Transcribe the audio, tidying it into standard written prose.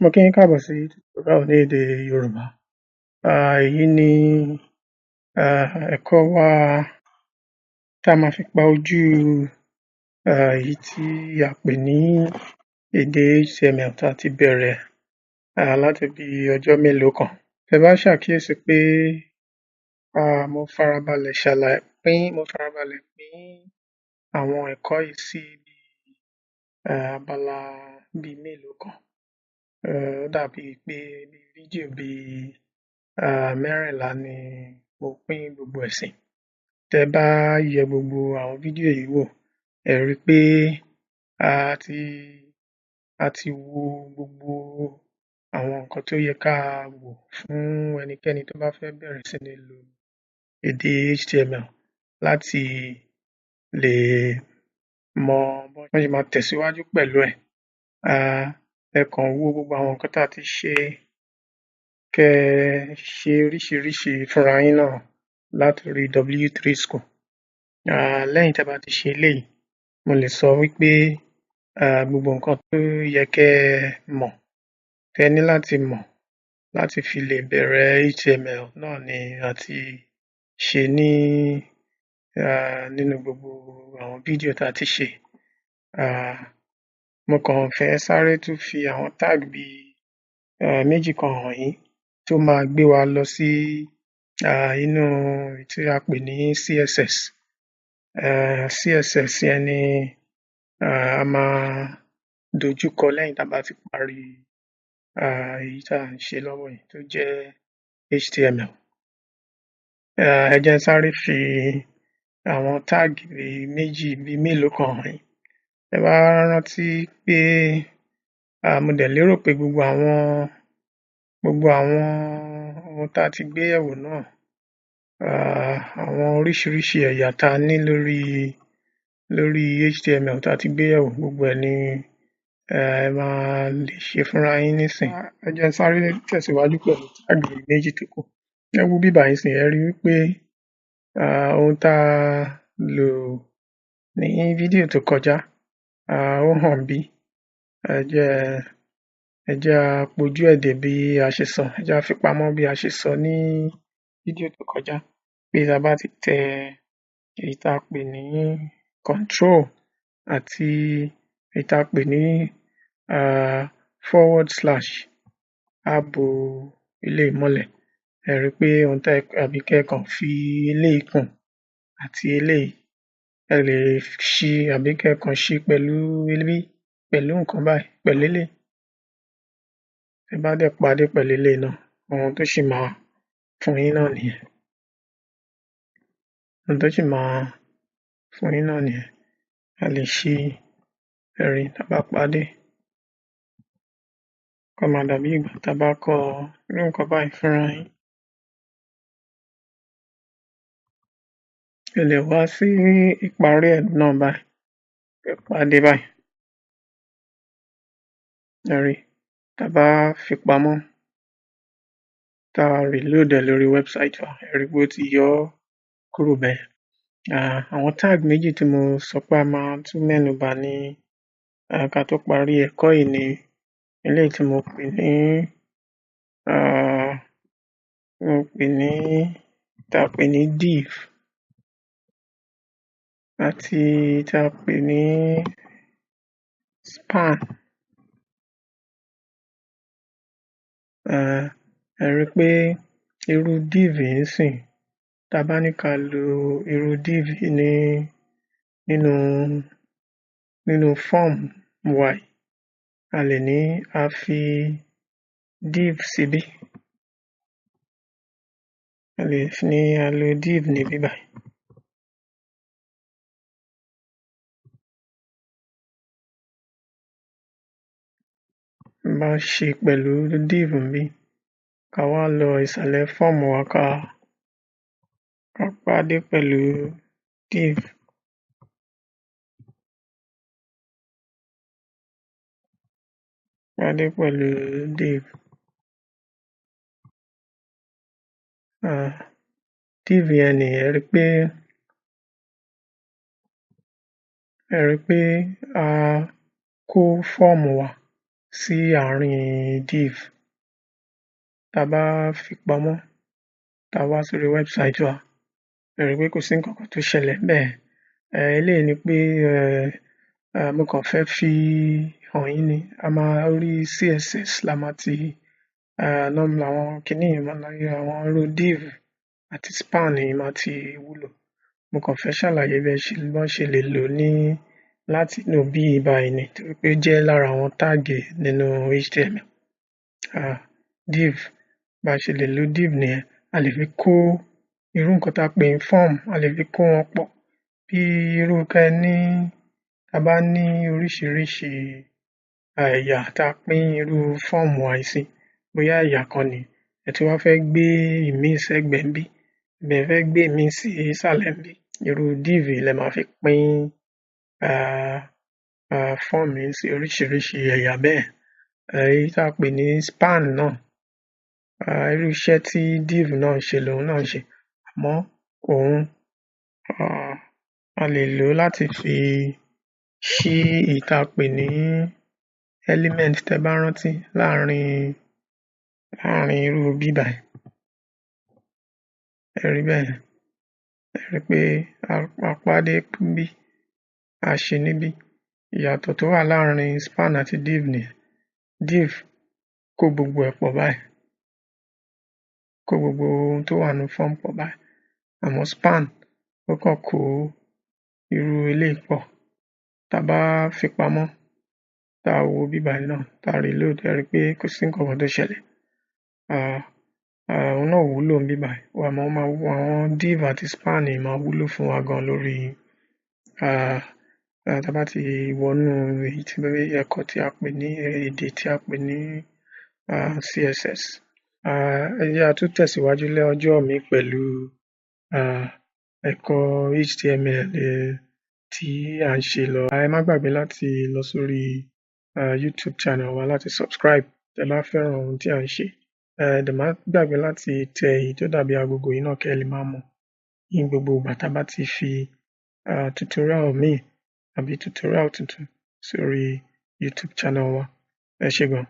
Mo kí yín káàbọ̀ sí tutorial ní èdè Yorùbá. Èyí ni ẹ̀kọ́ wa tá ma fi pa ojú èyí tí a pè ní èdè HTML tá ti bẹ̀rẹ̀ láti bí ọjọ́ mélòó kan. Tẹ́ bá ṣàkíyèsí pé mo farabalẹ̀ mo farabalẹ̀ pín àwọn ẹ̀kọ́ yìí sí abala bíi mélòó kan. Ó dàbí pé bí fídíò bíi 14 ni mo pín gbogbo ẹ̀ sí. Tẹ́ bá yẹ gbogbo àwọn fídíò yìí wò, ẹ rí pé a ti wo gbogbo àwọn nǹkan tó yẹ ká wò fún ẹnikẹ́ni tó bá fẹ́ bẹ̀rẹ̀ sí ní lo èdè HTML láti lè mọ bọ́n ṣe máa tẹ̀síwájú pẹ̀lú ẹ̀. Ẹ kàn wo gbogbo àwọn nǹkan tá ti ṣe, kẹ́ ẹ ṣe oríṣiríṣi fúnra yín náà látorí W3 School. Lẹ́yìn tẹ́ bá ti ṣe eléyìí, mo lè sọ wípé gbogbo nǹkan tó yẹ kẹ́ ẹ mọ̀, tẹ́ ní láti mọ̀ láti fi lè bẹ̀rẹ̀ HTML náà ni a ti ṣe ní nínú gbogbo àwọn fídíò tá ti ṣe. Mo kàn fẹ́ sáré tún fi àwọn tag bíi méjì kan hàn yín tó máa gbé wa lọ sí inú èyí tí a pè ní CSS. CSS yẹn ni a máa dojúkọ lẹ́yìn tá bá ti parí èyí tá ń ṣe lọ́wọ́ yìí tó jẹ́ HTML. Ẹ jẹ́ n sáré fi àwọn tag bíi méjì bíi mélòó kan hàn yín. Tẹ́ bá rántí pé mo dẹ̀ lérò pé gbogbo àwọn ohun tá ti gbé yẹ̀wò náà, àwọn oríṣiríṣi ẹ̀yà tá ní lórí HTML tá ti gbé yẹ̀wò, gbogbo ẹ̀ ni ẹ máa lè ṣe fúnra yín nísìnyí. Ẹ jẹ́ n sáré tẹ̀síwájú pẹ̀lú tag méjì tó kù. Ẹ wo ibí bàyìí nísìnyí, ẹ rí wípé ohun tá lò ní fídíò tó kọjá, ó hàn ńbí. Ẹ jẹ́ á pojú ẹ̀ dé bí a ṣe sọ, ẹ jẹ́ á fi pamọ́ bí a ṣe sọ ní fídíò tó kọjá pé tá bá ti tẹ èyí tá pè ní control àti èyí tá pè ní forward slash, á bo eléyìí mọ́lẹ̀. Ẹ rí pé ohun tẹ́ àbí kẹ́ kàn fi eléyìí kún àti eléyìí, ẹ lè ṣí àbí kẹ́ kàn ṣí pẹ̀lú ibí, pẹ̀lú nǹkan báyìí, pẹ̀lú eléyìí. Tẹ́ bá dẹ̀ padé pẹ̀lú eléyìí náà, ohun tó ṣì máa fún yín náà nìyẹn. Ohun tó ṣì máa fún yín náà nìyẹn. A lè ṣí, ẹ rí tá bá padé, kó máa dàbí ìgbà tá bá kọ irú nǹkan báyìí fúnra yín. Ẹ lè wá sí ìparí ẹ̀ náà báyìí, kẹ́ padé báyìí. Ẹ rí tá bá fi pamọ́, tá reload ẹ̀ lórí website wa, ẹ rí pé ó ti yọ ọ́ kúrò bẹ́ẹ̀. Àwọn tag méjì tí mo sọ pé a máa tún mẹ́nu bà ní ká tó parí ẹ̀kọ́ yìí ni eléyìí tí mo pè ní um mo pè ní tá pè ní div àti tá pè ní span. Ẹ rí pé irú div yìí nísìnyí, tá bá ní ká lo irú div yìí ní nínú nínú form wa yìí, a lè ní a fi div síbí, a lè ní a lo div níbí báyìí. Bá ṣí pẹ̀lú div ńbí, ká wá lọ ìsàlẹ̀ form wa, ká pàdé pẹ̀lú div. Pàdé pẹ̀lú div. Div yẹn nìyẹn, ẹ rí pé a kó form wa. Sí àárín div. Tá bá fi pamọ́, tá wá sórí website wa, ẹ rí pé kò sí nǹkan kan tó ṣẹlẹ̀ ńbẹ̀. Eléyìí ni pé mo kàn fẹ́ fi hàn yín ni. A máa orí CSS la máa ti làwọn kiní yìí, àwọn irú div àti span yìí máa ti wúlò. Mo kàn fẹ́ ṣàlàyé bí ẹ ṣe bọ́n ṣe lè lò ó ní láti inú bí báyìí ni, torí pé ó jẹ́ lára àwọn tag nínú HTML. Div, bá ṣe lè lo div nìyẹn. A lè fi kó irú nǹkan tá pè ní form, a lè fi kó wọn pọ̀. Bí irú kẹ́ ní tá bá ní oríṣiríṣi ẹ̀yà tá pín irú form wa yìí sí, bóyá ẹ̀yà kan nìí, ẹ tún wá fẹ́ gbé ìmíì sẹ́gbẹ̀ẹ́ ńbí, àbí ẹ fẹ́ gbé ìmíì sí ìsàlẹ̀ ńbí, irú div yìí lẹ máa fi pín form yìí sí oríṣiríṣi ẹ̀yà bẹ́ẹ̀. Èyí tá pè ní span náà, irú iṣẹ́ tí div náà ń ṣe lòun náà ń ṣe, àmọ́ òun, a lè lò ó láti fi ṣí èyí tá pè ní element. Tẹ́ bá rántí, láàrin irú ibí bàyìí, ẹ rí bẹ́yẹn, ẹ rí pé a pá dé bí, a ṣí níbí. Ìyàtọ̀ tó wà láàrin span àti div nìyẹn. Div kó gbogbo ẹ̀ pọ̀ báyìí, kó gbogbo ohun tó wà nínú form pọ̀ báyìí, àmọ́ span ó kàn kó irú eléyìí pọ̀. Tá bá fi pamọ́, tá wo ibí bàyìí náà, tá reload, ẹ rí pé kò sí nǹkan kan tó ṣẹlẹ̀. Òun náà ò wúlò níbí báyìí, àmọ́ ó máa, àwọn div àti span yìí máa wúlò fún wa gan lórí tá bá ti wọnú èyí tí ẹ̀kọ́ tí a pè ní èdè tí a pè ní CSS. Ẹ jẹ́ á tún tẹ̀síwájú lọ́jọ́ míì pẹ̀lú ẹ̀kọ́ HTML tí à ń ṣe lọ. Ẹ má gbàgbé láti lọ sórí YouTube channel wa láti subscribe tẹ́ bá fẹ́ràn ohun tí à ń ṣe. Ẹ dẹ̀ má gbàgbé láti tẹ èyí tó dàbí agogo yìí náà kẹ́ ẹ lè máa mọ̀ ní gbogbo ìgbà tá bá ti fi tutorial míì àbí tutorial tuntun sórí YouTube channel wa. Ẹ ṣé gan.